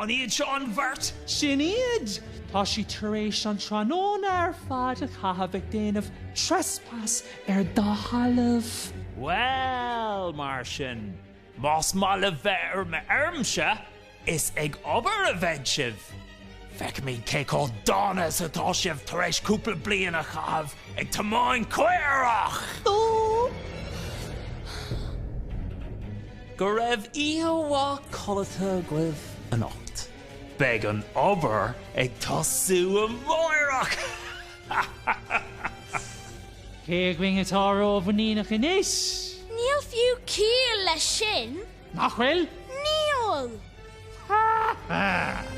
An iad seo an bheirt? Sin iad! Tá siad tar éis an tráthnóna ar fad a chaitheamh ag déanamh trespass ar do thalamh. Bhuel, mar sin, más maith libh bheith ar m'fheirmse, is ag obair a bheidh sibh! Feicfimid cé chomh dána is atá sibh tar éis cúpla bliain a chaitheamh ag tiomáint caorach! Go raibh oíche mhaith codlata agaibh anocht. Beidh an obair ag tosú amárach! Cé againn atá rómhuiníneach anois? Níl fiú ciall leis sin! Nach bhfuil? Níl! Ha ha!